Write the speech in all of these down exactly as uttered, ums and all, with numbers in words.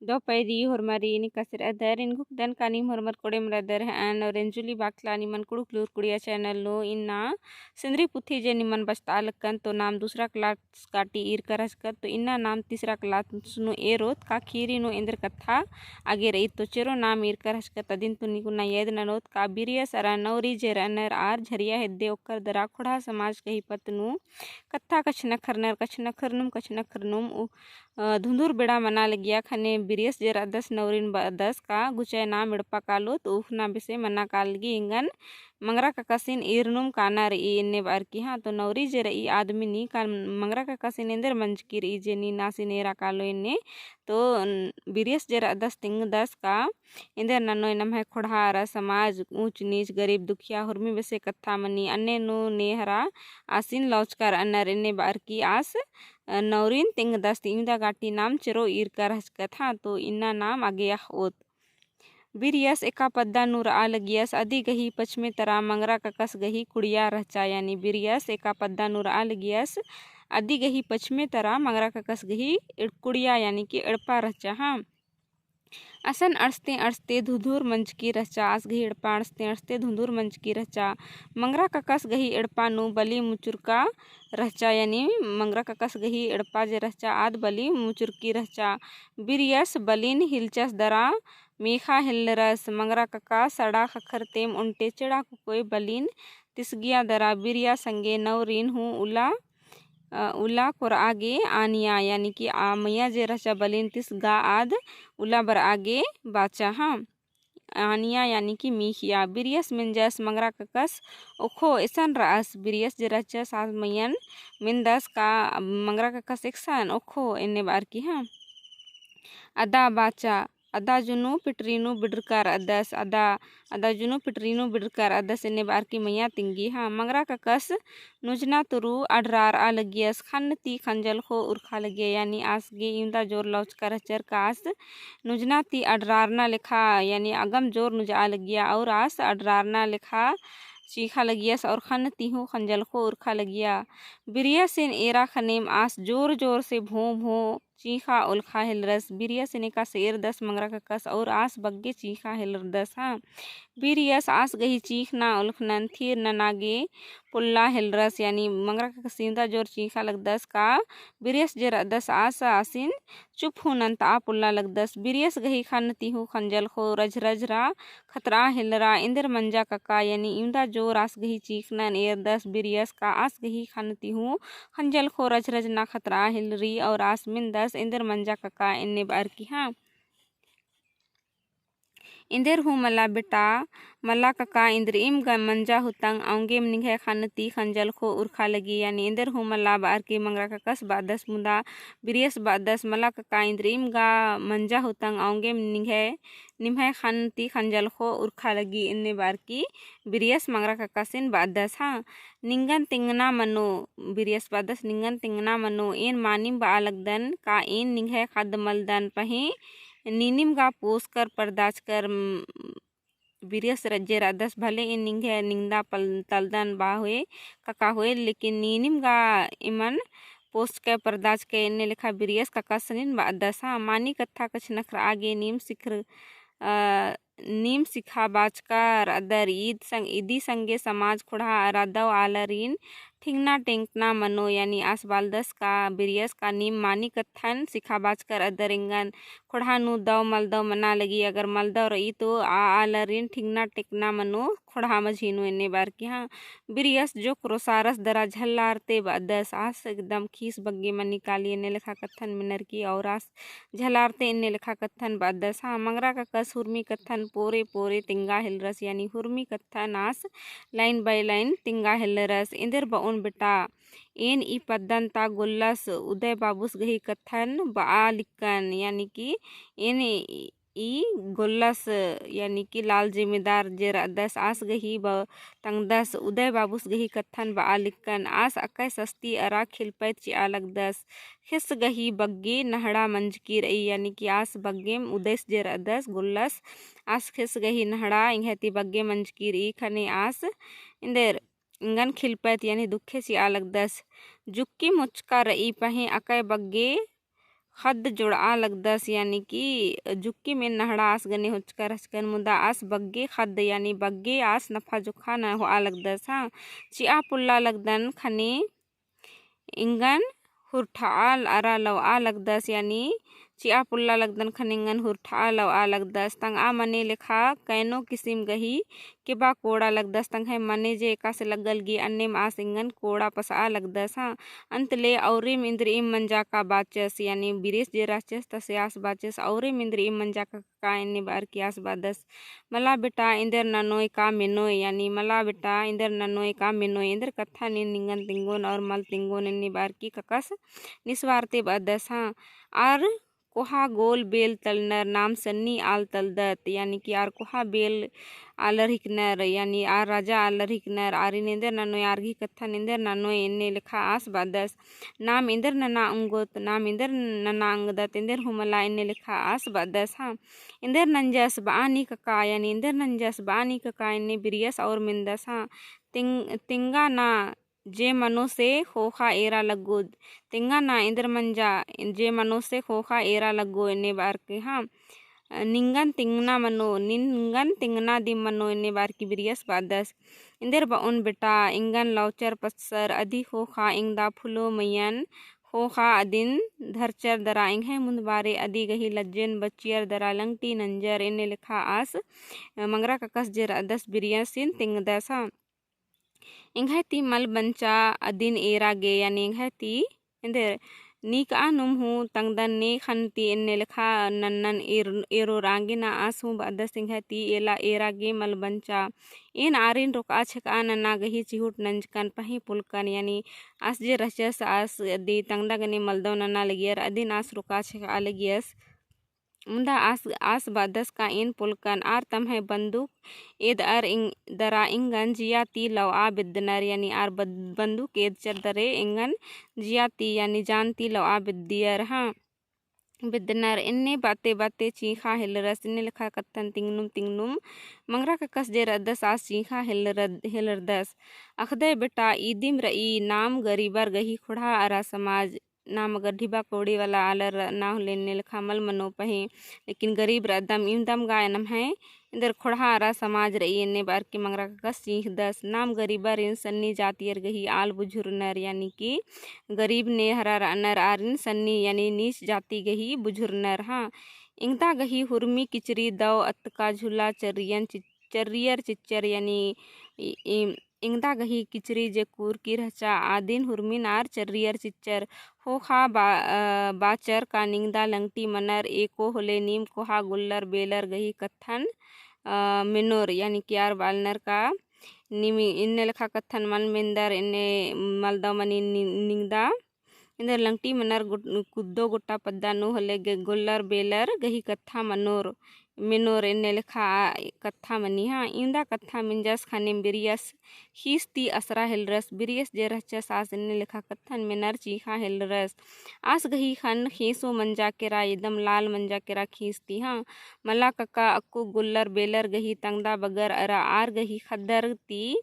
दव पैरी होरमारिन एकासे रअदर, एन घुकदन का नीम होरमर कोड़ेम रअदर हअन, और एन्जुली बाखला निमन कुँड़ुख़ लूर कुड़िया channel नू। इन्ना सिंदरी पुथी जे निमन बचता लगकन तो नाम दूसरा class काटी ईरकर हचकत, तो इन्ना नाम तीसरा class नू एरोत का खीरी नू एन्देर कत्था आगे रई, तो चेरो नाम ईरकर हचकत अदिन तो निकुना याद ननोत का बिरियस अरा नौरी जे रअनर आर झरिया हेद्दे ओक्कर दरा ख़ोंड़हा समाज गही पत्त नू कत्था कछनखरनर, कछनखरनुम, कछनखरनुम उ अ, धुंधुर बेड़ा मना लगिया। ख़ने बिरियस जे रअदस नौरिन बअदस का गुचा नाम एड़पा कालोत, उख़ना बेसे मना कालगी। एंगन मंगरा ककासिन ईरनुम काना रई एन्ने बअर की। हाँ, तो नौरी जे रई आदमी नी का मंगरा ककासिन एन्देर मंजकी रई जे नीन आसिन एरा कालो एन्ने। तो बिरियस जे रअदस तिंगदस का एन्देर ननोय नम्है ख़ोंड़हा अरा समाज ऊँच नीच गरीब दुखिया हुरमी बेसे कत्था मनी, अन्ने नू ने हरा आसिन लौचका रअनर एन्ने बअर की आस नौरिन तिंगदस ती इवंदा काटी नाम चेरो ईरकर हचकत। हाँ, तो इन्ना नाम आगे अख़ओत। बिरियस एका पद्दा नू रआ लगियस, अदी गही पछमे तरा मंगरा ककस गही कुड़िया रहचा, यानी बिरियस एका पद्दा नू रआ लगियस, अदी गही पछमे तरा मंगरा ककस गही एड़-, कुड़िया, यानी कि एड़पा रहचा। हाँ, असन अंड़सते अंड़सते धुंधुर मंजकी रहचा, आस गही एड़पा अंड़सते अंड़सते धुंधुर मंजकी रहचा। मंगरा ककस गही एड़पा नू बली मुचुरका रहचा, यानी मंगरा ककस गही एड़पा जे रहचा आद बली मुचुरकी रहचा। बिरियस बलिन हिलचस दरा मीख़ा हेलरस, मंगरा कका सड़ा ख़क्खरतेम ओन्टे चेड़ा कुकोय बलिन तिसगिया दरा बिरिया संगे नौरिन हूँ उला अ, उला कोरआ गे आनिया, यानी कि आ मइया जे रहचा बलिन तिसगा आद उला बरआ गे बाचा। हाँ, आनिया यानी कि मीख़िया। बिरियस मेंजस मंगरा ककस ओखो एसन रअस, बिरियस जे रहचस आस मइयन मेंदस का मंगरा ककस एकसन ओखो एन्ने बअर की। हाँ, अदा बाचा अदा जुनू पिटरी नू बिडरका रअदस, अदा, अदा जुनू पिटरी नू बिडरका रअदस एन्ने बअर की मइया तिंगी। हाँ, मंगरा ककस नुजना तुरु अडरारआ लगियस, ख़न्न ती ख़ंजलख़ो उरख़ा लगिया, यानी आस गे इवंदा जोर लौचका रहचर का आस नुजना ती अडरारना लेखा, यानी अगम जोर नुजआ लगिया, और आस अडरारना लेखा चींख़ा लगियस, और ख़न्न ती हूँ ख़ंजलख़ो उरख़ा लगिया। बिरियसिन एरा ख़नेम आस जोर जोर से भों भों चींख़ा ओलख़ा हेलरस। बिरियसिन एकासे एरदस मंगरा ककस और आस बग्गे चींख़ा हेलरदस। हाँ, बिरियस आस गही चींख़ना ओलख़नन थिर नना गे पोल्ला हेलरस, यानी मंगरा ककस इवंदा जोर चींख़ा लगदस का बिरियस जे रअदस आस आसिन चुप हूँ नन्तआ पोल्ला लगदस। बिरियस गही ख़न्न ती हूँ ख़ंजलख़ो रझरझरा ख़तरआ हेलरा, एन्देर मंजा कका, यानी इवंदा जोर आस गही चींख़नन एरदस बिरियस का आस गही ख़न्न ती हूँ ख़ंजलख़ो रझरझना ख़तरआ हेलरी और आस मेंदस एन्देर मंजा कका एन्ने बअर की। हाँ, एन्देर हूँ मला बेटा, मला कका, इन्द्रिइम गा मंजा हुतंग औंगेम निंग्है ख़न्न ती ख़ंजलख़ो उरख़ा लगी, यानी एन्देर हूँ मला बअर की मंगरा ककस बअदस मुदा बिरियस बअदस मला कका, इन्द्रिइम गा मंजा हुतंग औंगेम निंग्है निम्है ख़न्न ती ख़ंजलख़ो उरख़ा लगी एन्ने बअर की बिरियस मंगरा ककासिन बअदस। हाँ, निंगन तिंगना मनो, बिरियस बअदस निंगन तिंगना मनो, एन मानिम बआ लगदन का एन निंग्है ख़द्द मलदन पहें नीनिम गा पोसकर परदाचकर, म, बिरियस जे रअदस भले एन निंग्है निंगदा पल-, तलदन बआ होय, कका होय, लेकिन नीनिम गा एमन पोसचकय परदाचकय एन्ने लेखा बिरियस ककासिन बअदस। हाँ, मानी कत्था कछनखरआ गे नीम सिखर, अ, नीम सिखाबाचका रअदर ईद संग, इदी संगे समाज ख़ोंड़हा अरा दव आलारिन ठिंगना टेंकना मनो, यानी आस बालदस का बिरियस का नीम मानी कत्थन सिखाबाचका रअदर एंगन ख़ोंड़हा नू दव मलदव मना लगी, अगर मलदव रई तो आ आलारिन ठिंगना टेंकना मनो ख़ोंड़हा मझी नू एन्ने बअर की। हाँ, बिरियस जोक रोसारस दरा झल्लारते बअदस, आस एकदम खीस बग्गे मनी काली एन्ने लेखा कत्थन मेनर की और आस झलारते एन्ने लेखा कत्थन बअदस। हाँ, मंगरा ककस हुरमी कत्थन पोरे पोरे तिंगा हेलरस, यानी हुरमी कत्थन आस line by line तिंगा हेलरस। एन्देर बओन बेटा, एन ई पद्दन ता गोल्लस उदय बाबुस गही कत्थन बआ लिक्कन, यानी कि एन ई गोल्लस, यानी कि लाल जमींदार जे रअदस आस गही ब-, तंगदस उदय बाबुस गही कत्थन बआ लिक्कन। आस अकय सस्ती अरा खिलपैत चिआ लगदस। ख़ेस गही बग्गे नहड़ा मंजकी रई, यानी कि आस बग्गेम उदयस जे रअदस गोल्लस, आस ख़ेस गही नहड़ा एंग्है ती बग्गे मंजकी रई ख़ने आस एन्देर एंगन खिलपैत यानी दुखे चिआ लगदस। जुक्की मोचका रई पहें अकय बग्गे ख़द्द जोड़आ लगदस, यानी कि जुक्किम एन नहड़ा आस गने होचका रहचकन, मुदा आस बग्गे ख़द्द, यानी बग्गे आस नफा जोखा न होआ लगदस, हाँ। चिआ पुल्ला लगदन ख़ने एंगन हुरठआ अरा लवआ लगदस, यानी चिआ पुल्ला लगदन ख़ने एंगन हुरठआ लवआ लगदस। तंगआ मने लेखा कैनो किसिम गही केबा कोड़ा लगदस, तंग्है मने जे एकासे लग्गल गे अन्नेम आस एंगन कोड़ा पसआ लगदस, हाँ। अंत ले औरिम इन्द्रिइम मंजा का बाचस, यानी बिरियस जे रहचस तसे आस बाचस, औरिम इन्द्रिइम मंजा का का एन्ने बअर की आस बअदस। मला बेटा एन्देर ननोय का मेनोय, यानी मला बेटा एन्देर ननोय का मेनोय, एन्देर कत्था नीन निंगन तिंगोन और मल तिंगोन एन्ने बअर की ककस निस्वार्थे बअदस, हाँ। आर कोहा गोल बेल तलनर नाम सन्नी आल तलदत, यानी कि आर कोहा बेल आलर हिकनर, यानी आर राजा आलर हिकनर, आरिन एन्देर ननोय, आर गही कत्थन एन्देर ननोय एन्ने लेखा आस बअदस। नाम एन्देर नना ओंगोत, नाम एन्देर नना ओंगदत, एन्देर हूँ मला एन्ने लेखा आस बअदस, हाँ। एन्देर नंजस बआनी कका, यानी एन्देर नंजस बआनी कका एन्ने बिरियस और मेन्दस, हाँ। तिंग-, तिंगा ना जे मनो से ख़ोख़ा एरा लग्गो, तिंगा ना एन्देर मंजा जे मनो से ख़ोख़ा एरा लग्गो एन्ने बअर की, हाँ। निंगन तिंगना मनो, निंगन तिंगना दिम मनो एन्ने बअर की बिरियस बअदस। एन्देर बओन बेटा, एंगन लौचर पचसर अदी ख़ोख़ा एंगदा फुलो मइय्यन ख़ोख़ा अदिन धरचर दरा एंग्है मुन्दबारे अदी गही लज्जेन बचियर दरा लंगटी नंजर एन्ने लेखा आस मंगरा ककस जे रअदस बिरियसिन तिंगदस, हाँ। एंग्है ती मल बंचा अदिन एरा गे, यानी एंग्है ती एन्देर नीकआ नुम हूँ तंगदन ने ख़न्न ती एन्ने लेखा नन्नन एर-, एरोर आंगे ना आस हूँ बअदस एंग्है ती एला एरा गे मल बंचा। एन आरिन रोकआ छेकआ नना गही चिहुट नंजकन पहें पुलकन, यानी आस जे रहचस आस अदी तंगदा गने मलदव नना लगियर अदिन आस रोकआ छेकआ लगियस। मुदा आस, आस बअदस का एन पुलकन आर तम्है बंदूक एदअर एंग-, दरा एंगन जिया ती लवआ बेद्दनर, यानी आर बद-, बंदूक एदचर दरे एंगन जिया ती, यानी जान ती लवआ बेद्दियर, हाँ, बेद्दनर। एन्ने बाते बाते चींख़ा हेलरस, एन्ने लेखा कत्थन तिंगनुम तिंगनुम मंगरा ककस जे रअदस आस चींख़ा हेलरद-, हेलरदस। अख़दय बेटा ईदिम रई नाम गरीबर गही ख़ोंड़हा अरा समाज नाम अगर ढिबा कौड़ी वाला आलर ना होले एन्ने लेखा मल मनो पहें, लेकिन गरीब रअदम इवंदम गा नम्है एन्देर ख़ोंड़हा अरा समाज रई एन्ने बअर की मंगरा ककस चींख़दस। नाम गरीबरिन सन्नी जातियर गही आल बुझुरनर, यानी कि गरीब ने हरा रअनर आरिन सन्नी यानी नीच जाति गही बुझुरनर, हाँ। एंगदा गही हुरमी किचरी दव अतका झुला चर्रियन चि-, चर्रियर चिच्चर, यानी इ-, इ-, एंगदा गही किचरी जे कुरकी रहचा आदिन हुरमिन आर चर्रियर चिच्चर। ख़ोख़ा बा-, अ, बाचर का निंगदा लंगटी मनर एको होले नीम कोहा गोल्लर बेलर गही कत्थन, अ, मेनोर, यानी कि आर बालनर का नीम एन्ने लेखा कत्थन मल मेन्दर एन्ने मलदव मनी नि-, निंगदा। एन्देर लंगटी मनर गुट-, कुद्दो गोट्टा पद्दा नू होले गे-, गोल्लर बेलर गही कत्था मनोर, मेनोर एन्ने लेखा आ-, कत्था मनी, हाँ। इवंदा कत्था मेंजस ख़नेम बिरियस ख़ीस ती असरा हेलरस, बिरियस जे रहचस आस एन्ने लेखा कत्थन मेनर चींख़ा हेलरस। आस गही ख़न्न ख़ेंसो मंजा केरा, एकदम लाल मंजा केरा ख़ीस ती, हाँ। मला कका अक्कु गोल्लर बेलर गही तंगदा बगर अरा आर गही ख़द्दर ती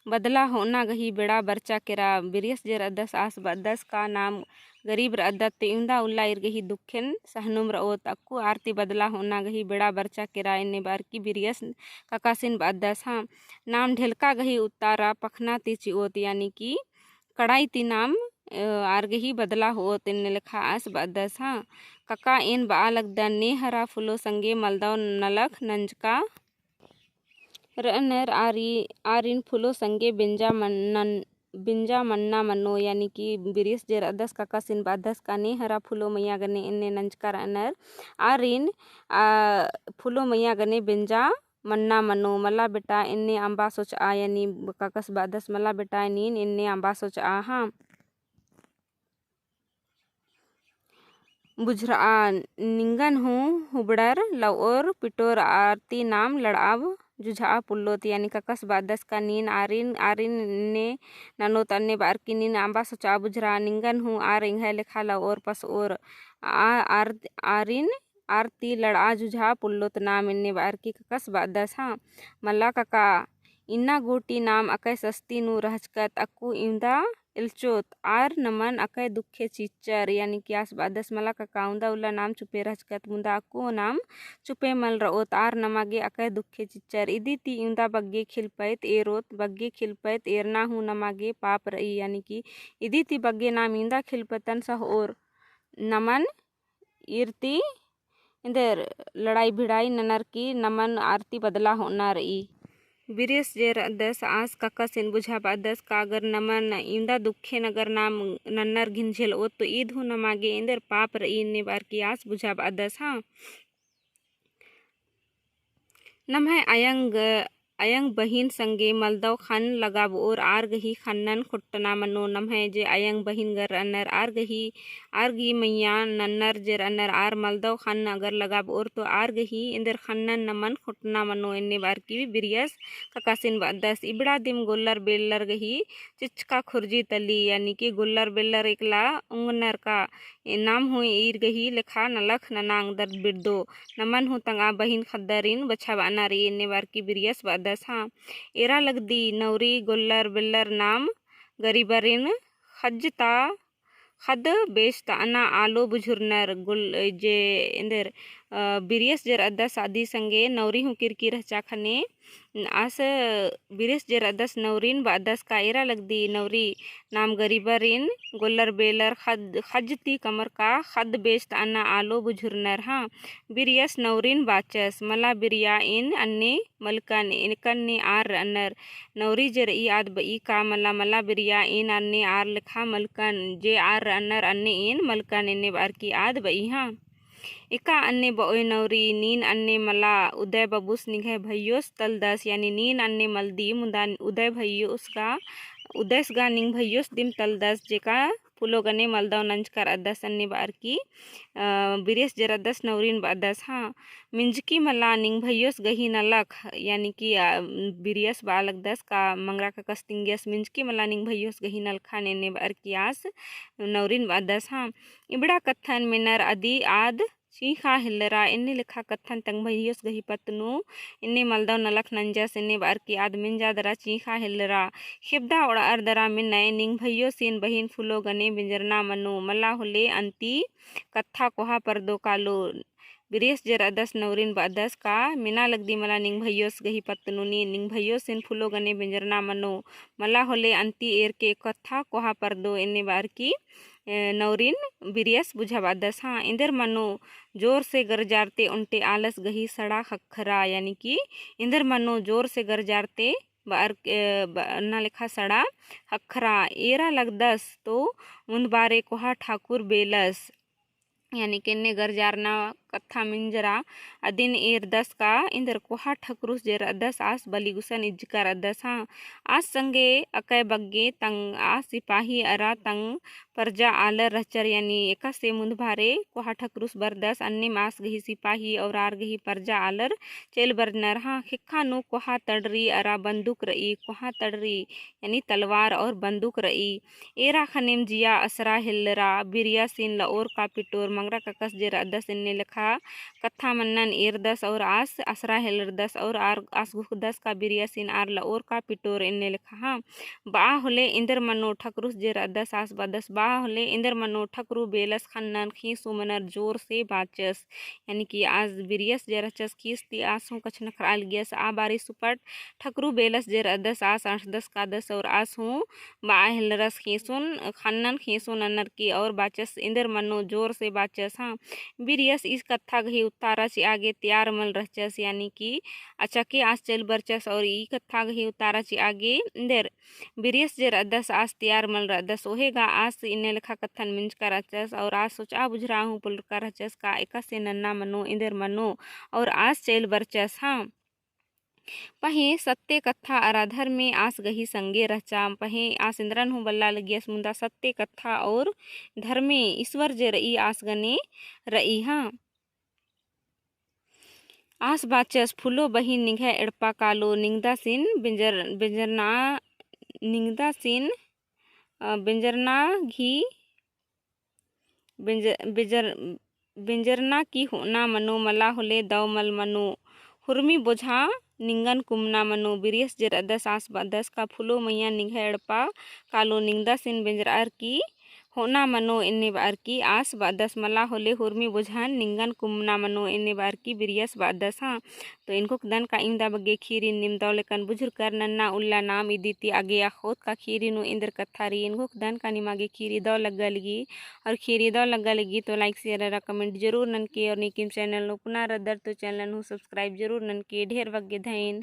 बदला होअना गही बेड़ा बरचा केरा। बिरियस जे रअदस आस बअदस का नाम गरीब रअदत ते इवंदा उल्ला ईर गही दुखेन सहनुम रओत, अक्कु आर ती बदला होअना गही बेड़ा बरचा केरा एन्ने बअर की बिरियस ककासिन बअदस, हाँ। नाम ढेलका गही उत्तारा पखना ती चिओत, यानी कि कड़ाई ती नाम, अ, आर गही बदला होओत एन्ने लेखा आस बअदस, हाँ। कका एन बआ लगदन ने हरा फुलो संगे मलदव नलख नंजका रअनर आरी-, आरिन फुलो संगे बेंजा मन्नन, बेंजा मन्ना मनो, यानी कि बिरियस जे रअदस ककासिन बअदस का ने हरा फुलो मइया गने एन्ने नंजका रअनर आरिन, आ, फुलो मइया गने बेंजा मन्ना मनो। मला बेटा एन्ने अम्बा सोचआ, यानी ककस बअदस मला बेटा नीन एन्ने अम्बा सोचआ, हाँ। बुझुरआ निंगन हूँ हुबड़र लवओर पिटोर आर ती नाम लड़आब जुझआ पुल्लोत, यानी ककस बअदस का नीन आरिन, आरिन ने ननोत एन्ने बअर की नीन अम्बा सोचआ बुझुरआ निंगन हूँ आर एंग्है लेखा लवओर पसओर आ-, आर, आरिन आर ती लड़आ जुझआ पुल्लोत नाम एन्ने बअर की ककस बअदस, हाँ। मला कका इन्ना गूटी नाम अकय सस्ती नू रहचकत अक्कु इवंदा एल्चोत, आर नमन अकय दुखे चिच्चर, यानी कि आस बअदस मला कका उन्दा उल्ला नाम चुपे रहचकत, मुन्दा अक्कु नाम चुपे मल रओत, आर नमा गे अकय दुखे चिच्चर। इदी ती इवंदा बग्गे खिलपैत एरोत, बग्गे खिलपैत एरना हूँ नमा गे पाप रई, यानी कि इदी ती बग्गे नाम इवंदा खिलपतन सहओर नमन ईर ती एन्देर लड़ाई भिड़ाई ननर की नमन आर ती बदला होना रई। बिरियस जे रअदस आस ककासिन बुझा बअदस का अगर नमन इवंदा दुखेन अगर नाम नन्नर घिन झेलओत तो ईद हूँ नमा गे एन्देर पाप रई एन्ने बअर की आस बुझा बअदस। हाँ, नम्है अयंग अयंग बहिन संगे मलदव ख़न्न लगाबओर आर गही ख़न्नन ख़ोट्टना मनो। नम्है जे अयंग बहिन गर रअनर आर गही, आर गही मइय्याँ नन्नर जे रअनर आर मलदव ख़न्न अगर लगाबओर तो आर गही एन्देर ख़न्नन नमन ख़ोट्टना मनो एन्ने बअर की बिरियस ककासिन बअदस। इबड़ा दिम गोल्लर बेल्लर गही चिचका खुर्जी तली, यानी कि गोल्लर बेल्लर एकला उंगनर का नाम हूँ ईर गही लेखा नलख नना अंगदर बिरदो। नमन हूँ तंगआ बहिन ख़द्दरिन बछाबअना रई एन्ने बअर की बिरियस बअदस। हाँ, एरा लगदी नौरी गोल्लर बेल्लर नाम गरीबरिन ख़ज्जता ख़द्द बेचतअना आलो बुझुरनर। गोल-, जे एन्देर, अ, बिरियस जे रअदस अदी संगे नौरी हूँ किरकी रहचा ख़ने आस बिरियस जे रअदस नौरिन बअदस का एरा लगदी नौरी नाम गरीबरिन गोल्लर बेल्लर ख़ज्ज-, ख़ज्ज ती कमरका ख़द्द बेचतअना आलो बुझुरनर। हाँ, बिरियस नौरिन बाचस, मला बिरिया एन अन्ने मलकन, एकन्ने आर रअनर। नौरी जे रई आद बई का मला, मला बिरिया एन अन्ने आर लेखा मलकन, जे आर रअनर अन्ने एन मलकन एन्ने बअर की आद बई। हाँ, एका अन्ने बओय नौरी, नीन अन्ने मला उदय बबुस निंग्है भइयोस तलदस, यानी नीन अन्ने मलदी मुदा उदय भइयोस गा, उदयस गा निंग भइयोस दिम तलदस, जेका फुलो गने मलदव नंजका रअदस एन्ने बअर की, अ, बिरियस जे रअदस नौरिन बअदस। हाँ, मिंजकी मला निंग भइयोस गही नलख, यानी कि, अ, बिरियस बआ लगदस का मंगरा ककस तिंगियस मिंजकी मला निंग भइयोस गही नलखन एन्ने बअर की आस नौरिन बअदस। हाँ, इबड़ा कत्थन मेनर अदी आद चींख़ा हेल्लरा, एन्ने लेखा कत्थन तंग भइयोस गही पत्त नू एन्ने मलदव नलख नंजस एन्ने बअर की आद मेंजा दरा चींख़ा हेल्लरा। खेबदा ओड़अर दरा मेनय निंग भइयोसिन बहिन फुलो गने बेंजरना मनो, मला होले अन्ती कत्था कोहा परदो कालो। बिरियस जे रअदस नौरिन बअदस का मेना लगदी मला निंग भइयोस गही पत्त नू नीन निंग भइयोसिन फुलो गने बेंजरना मनो, मला होले अन्ती एरके कत्था कोहा परदो एन्ने बअर की, अ, नौरिन बिरियस बुझा बअदस। हाँ, एन्देर मनो जोर से गरजारते ओन्टे आलस गही सड़ा ख़क्खरा, यानी कि एन्देर मनो जोर से गरजारते बअर, अ, बअना लेखा सड़ा ख़क्खरा। एरा लगदस तो मुन्दबारे कोहा ठाकुर बेलस। यानी कि एन्ने गरजारना कत्था मेंजरा अदिन एरदस का एन्देर कोहा ठकुरुस जे रअदस आस बली गुसन इज्जका रअदस। हाँ, आस संगे अकय बग्गे तंग आस सिपाही अरा तंग परजा आलर रहचर, यानी एकासे मुन्दभारे कोहा ठकुरुस बरदस, अन्नेम आस गही सिपाही और आर गही परजा आलर चइल बरनर। हाँ, ख़ेक्खा नू कोहा तड़री अरा बन्दुक रई, कोहा तड़री यानी तलवार और बन्दुक रई। एरा ख़नेम जिया असरा हेल्लरा, बिरियासिन लओर का पिटोर, मंगरा ककस जे रअदस एन्ने लेखा कत्था मन्नन एरदस और आस असरा हेल्लरदस और आर आस घुखदस का बिरियासिन आर लओर का पिटोर एन्ने लेखा। हाँ, बआ होले एन्देर मनो ठकुरुस जे रअदस आस बअदस, बआ होले एन्देर मनो ठकुरु बेलस ख़न्नन ख़ीसु मनर जोर से बाचस। यानी कि आस बिरियस जे रहचस ख़ीस ती आस हूँ कछनखरआ लगियस। आ बारी सुपट ठकुरु बेलस जे रअदस आस अंड़सदस कादस और आस हूँ बआ हेल्लरस ख़ीसुन ख़न्नन ख़ीसुन अन्नर की और बाचस एन्देर मनो जोर से बाचस। हाँ, बिरियस ई कत्था गही उत्तारा चिआ गे तैयार मल रहचस, यानी कि अचके आस चइल बरचस और ई कत्था गही उत्तारा चिआ गे एन्देर बिरियस जे रअदस आस तैयार मल रअदस, ओहे गा आस एन्ने लेखा कत्थन मेंजका रहचस और आस सोचआ बुझरआ हूँ पोल्लरका रहचस का एकासे नन्ना मनो एन्देर मनो और आस चइल बरचस। हाँ, पहें सत्य कत्था अरा धर्मे आस गही संगे रहचा। पहें आस एन्देरन हूँ बल्ला लगियस, मुन्दा सत्य कत्था और धर्मे ईश्वर जे रई आस गने रई। हाँ, आस बाचस फूलो बहिन निंग्है एड़पा कालो निंगदासिन बेंजर-, बेंजरना निंगदासिन, अ, बेंजरना घी बेंज-, बेंजर-, बेंजरना की होना मनो मला होले दव मल मनो। हुरमी बोझा निंगन कुमना मनो, बिरियस जे रअदस आस बअदस का फूलो मइय्याँ निंग्है एड़पा कालो निंगदासिन बेंजरअर की होना मनो एन्ने बअर की आस बअदस। मला होले हुरमी बोझान निंगन कुमना मनो एन्ने बअर की बिरियस बअदस। हाँ, तो एन घोखदन का इवंदा बग्गे ख़ीरिन नीम दव लेकन बुझुरकर नन्ना उल्ला नाम इदी ती आगे अख़ोत का ख़ीरी नू एन्देर कत्था रई। एन घोखदन का निमा गे ख़ीरी दव लग्गा लगी, और ख़ीरी दव लग्गा लगी तो like, share अरा comment जरूर ननके, और नीकिम channel नू पुना रअदर तो channel नू subscribe जरूर ननके। ढेर बग्गे धैन।